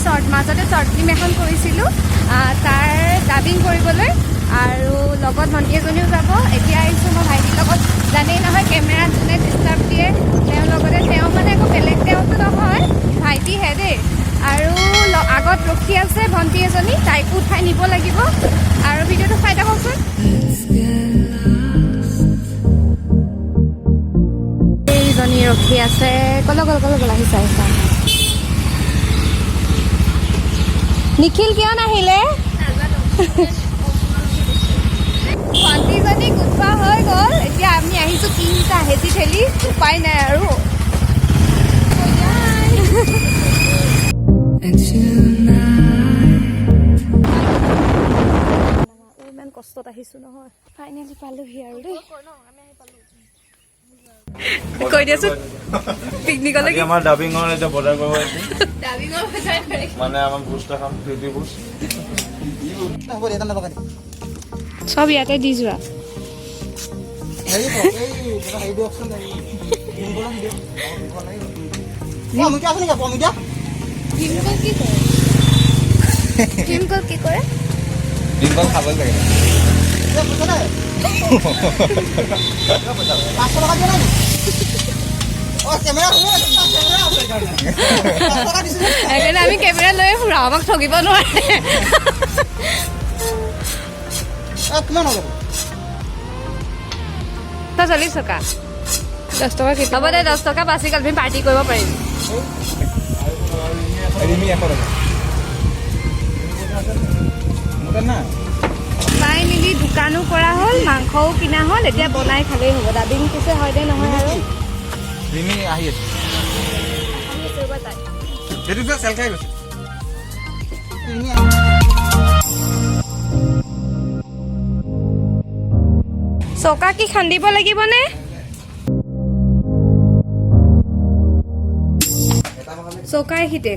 Short, মাজতে short film এখন কৰিছিলোঁ, তাৰ ডাবিং কৰিবলৈ আৰু লগত ভণ্টি এজনীও যাব। এতিয়া আহিছোঁ মই ভাইটিৰ লগত। জানেই নহয়, কেমেৰাত যোনে ডিষ্টাৰ্ব দিয়ে তেওঁৰ লগতে। তেওঁ মানে একো বেলেগ তেওঁতো নহয়, ভাইটিহে দেই। আৰু আগত ৰখি আছে ভণ্টি এজনী, তাইকো উঠাই নিব লাগিব। আৰু ভিডিঅ'টো চাই থাককচোন। এইজনী ৰখি আছে। কলৈ গ'ল, কলৈ গ'ল? আহিছে, আহিছে। নিখিল কিয় নাহিলে? ভণ্টিজনী উঠোৱা হৈ গ'ল। এতিয়া আমি আহিছোঁ তিনিটা হেঁচি ঠেলি, উপায় নাই আৰু। And tonight. ইমান কষ্টত আহিছোঁ নহয়, ফাইনেলি পালোহি আৰু দেই। কৈ দিয়াচোন পিকনিকলৈ। আজি আমাৰ ডাবিঙৰ এতিয়া বজাৰ কৰিব আহিছো, মানে আমাৰ ভোজ এটা খাম, প্ৰীতি ভোজ। হ'ব দে, এটা নলগাই। চব ইয়াতে দি যোৱা। হেৰি কৰক, এই দাদা, হেৰি দিয়কচোন, এই ভীমকলৰ দিয়ক। অমিতা আছে নেকি? অমিতা। ভীমকল কি কৰে? ভীমকল কি কৰে? ভীমকল খাব লাগে। এই পইচা দে। 500 টকা দিয়া নাই নেকি? অ, কেমেৰা আছে, কেমেৰা আছে সেইকাৰণে। 500 টকা দিছিলে। সেইকাৰণে আমি কেমেৰা লৈ ফুৰাওঁ, আমাক ঠগিব নোৱাৰে। কিমান হ'ব? 40 টকা। 10 টকা হ'ব দে, 10 টকা বাচি গ'ল, আমি পাৰ্টি কৰিব পাৰিম। ৰিমি 100 টকা মোৰ তাত নাই। ফাইনেলি দোকানো কৰা হ'ল, মাংসও কিনা হ'ল, এতিয়া বনাই খালেই হ'ব। ডাবিং পিছে হয় দে নহয় আৰু। ৰিমি আহি আছে। সেইটো যে চেল খাই গৈছে। ৰিমি। চকা কি খান্দিব লাগিবনে? চকা এইখিতে।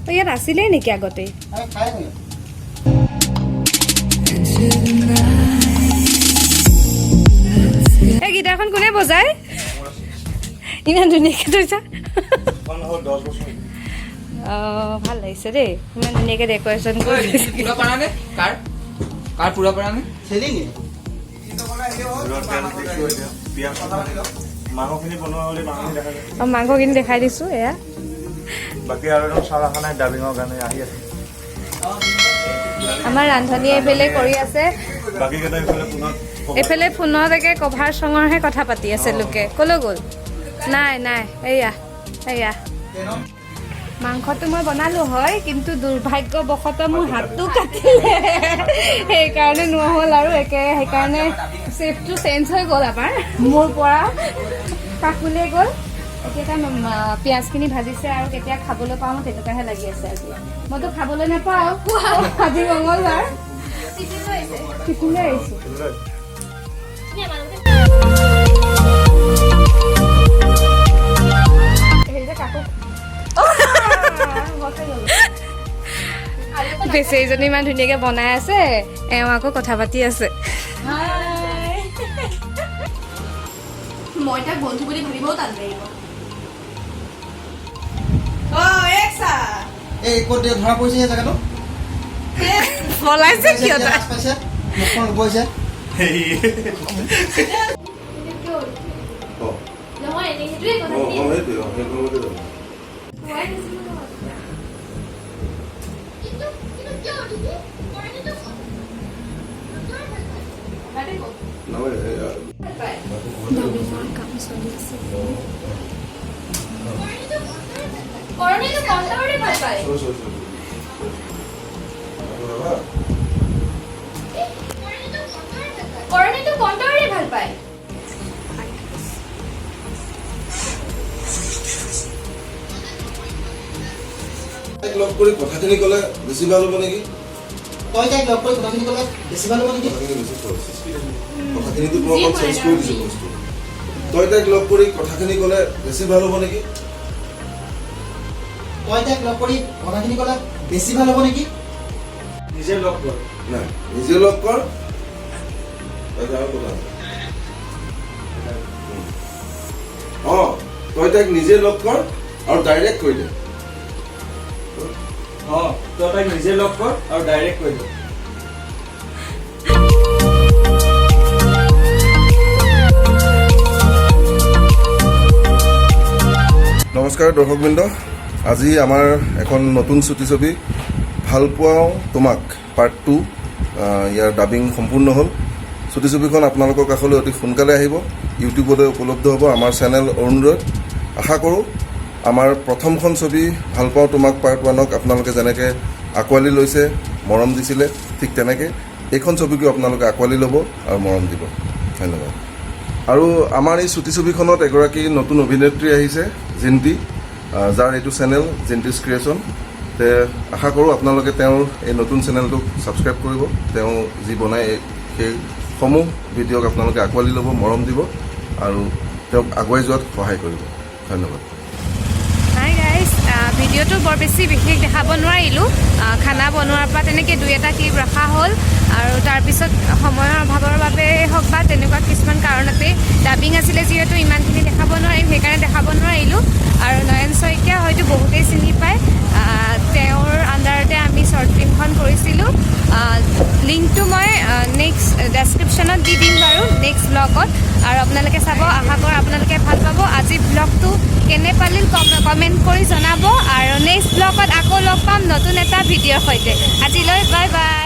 অ, ইয়াত আছিলেই নেকি আগতে? আমি খাই গ'লো। And tonight. এই গীটাৰখন কোনে বজায়? ইমান ধুনীয়াকে থৈছা। হ'ল 10 বছৰ। অঁ, ভাল লাগিছে দেই, ইমান ধুনীয়াকে ডেক'ৰেশ্যন কৰি থৈছে। পুৰা পাৰা নে? কাৰ কাৰ পুৰা পাৰা নে? চেলি নি? তেল দিছোঁ এতিয়া, পিঁয়াজ, মাংসখিনি বনোৱা হ'লে মাংসখিনি দেখা যায়। অঁ, মাংসখিনি দেখাই দিছোঁ এয়া। বাকী আৰু একদম চাউল অহা নাই, ডাবিঙৰ কাৰণে আহি আছে। আমাৰ ৰান্ধনীয়ে এইফালে কৰি আছে। বাকীকেইটা এইফালে ফোনত। এইফালে ফোনত একে কভাৰ চঙৰহে কথা পাতি আছে লোকে। ক'লৈ গ'ল? নাই নাই, এইয়া এইয়া। মাংসটো মই বনালো হয়, কিন্তু দুৰ্ভাগ্যবশতঃ মোৰ হাতটো কাটিলে, সেইকাৰণে নহ'ল আৰু একে। সেইকাৰণে চেফটো চেঞ্জ হৈ গ'ল আমাৰ, মোৰ পৰা কাকুলে গ'ল। এতিয়া তাই পিঁয়াজখিনি ভাজিছে আৰু কেতিয়া খাবলৈ পাওঁ তেনেকুৱাহে লাগি আছে আজি। মইতো খাবলৈ নাপাওঁ, আজি মঙলবাৰ। টিফিন লৈ আহিছোঁ। হেৰি যে কাকো বেচেৰীজনী ইমান ধুনীয়াকে বনাই আছে, এওঁ আকৌ কথা পাতি আছে। মই তাক বন্ধু বুলি ভাবিবও টান লাগিব। এই ক'ত ধৰা পৰিছে সেই জেগাটো? পলাইছে কিয় তাই? লাজ পাইছে, মুখখন লুকুৱাইছে। নহয়, এনেই সেইটোৱে কথাখিনি। কোৱাই নাছিলো নহয়। কিন্তু কিয় দিদি? তাতে কওক। কাম চলি আছে। কৰণীটো কণ্টৰে ভাল পায়। কৰণীটো কণ্টৰে ভাল পায়। তাইক লগ কৰি কথাখিনি ক'লে বেছি ভাল হ'ব নেকি? তই তাইক লগ কৰি কথাখিনি ক'লে বেছি ভাল হ'ব নেকি? কথাখিনি বেছি খৰচ, কথাখিনিতো মই অকণ চেঞ্জ কৰি দিছোঁ বস্তু। তই তাইক লগ কৰি কথাখিনি ক'লে বেছি ভাল হ'ব নেকি? তই তাইক লগ কৰি কথাখিনি ক'লে বেছি ভাল হ'ব নেকি? নিজে লগ কৰ। নাই, নিজে লগ কৰ। তাইক আৰু কথা আছে। তই তাইক নিজে লগ কৰ আৰু ডাইৰেক্ট কৈ দে। অঁ, তই তাইক নিজে লগ কৰ আৰু ডাইৰেক্ট কৈ দে। নমস্কাৰ দৰ্শকবৃন্দ, আজি আমাৰ এখন নতুন চুটি ছবি ভালপোৱাওঁ তোমাক পাৰ্ট 2, ইয়াৰ ডাবিং সম্পূৰ্ণ হ'ল। চুটি ছবিখন আপোনালোকৰ কাষলৈ অতি সোনকালে আহিব, ইউটিউবতে উপলব্ধ হ'ব আমাৰ চেনেল অৰুণোদয়ত। আশা কৰোঁ আমাৰ প্ৰথমখন ছবি ভালপাওঁ তোমাক পাৰ্ট 1ক আপোনালোকে যেনেকৈ আঁকোৱালি লৈছে, মৰম দিছিলে, ঠিক তেনেকৈ এইখন ছবিকো আপোনালোকে আঁকোৱালি ল'ব আৰু মৰম দিব। ধন্যবাদ। আৰু আমাৰ এই চুটি ছবিখনত এগৰাকী নতুন অভিনেত্ৰী আহিছে, জিন্তি, যাৰ এইটো চেনেল জিন্তিজ ক্ৰিয়েশ্যন। তে আশা কৰোঁ আপোনালোকে তেওঁৰ এই নতুন চেনেলটোক ছাবস্ক্ৰাইব কৰিব। তেওঁ যি বনায় সেইসমূহ ভিডিঅ'ক আপোনালোকে আঁকোৱালি ল'ব, মৰম দিব আৰু তেওঁক আগুৱাই যোৱাত সহায় কৰিব। ধন্যবাদ। হাই গাইজ, ভিডিঅ'টো বৰ বেছি বিশেষ দেখাব নোৱাৰিলোঁ। খানা বনোৱাৰ পৰা তেনেকৈ দুই এটা ক্লিপ ৰখা হ'ল আৰু তাৰপিছত সময়ৰ অভাৱৰ বাবে হওক বা তেনেকুৱা কিছুমান কাৰণতেই, ডাবিং আছিলে যিহেতু ইমানখিনি দেখাব নোৱাৰিম, সেইকাৰণে দেখাব নোৱাৰিলোঁ। আৰু নয়ন শইকীয়া হয়তো বহুতেই চিনি পায়, তেওঁৰ আণ্ডাৰতে আমি শ্বৰ্ট ফিল্মখন কৰিছিলোঁ। লিংকটো মই নেক্সট ডেছক্ৰিপশ্যনত দি দিম বাৰু নেক্সট ব্লগত, আৰু আপোনালোকে চাব। আশা কৰোঁ আপোনালোকে ভাল পাব। আজি ব্লগটো কেনে পালিল কমেণ্ট কৰি জনাব আৰু নেক্সট ব্লগত আকৌ লগ পাম নতুন এটা ভিডিঅ'ৰ সৈতে। আজিলৈ বাই বাই।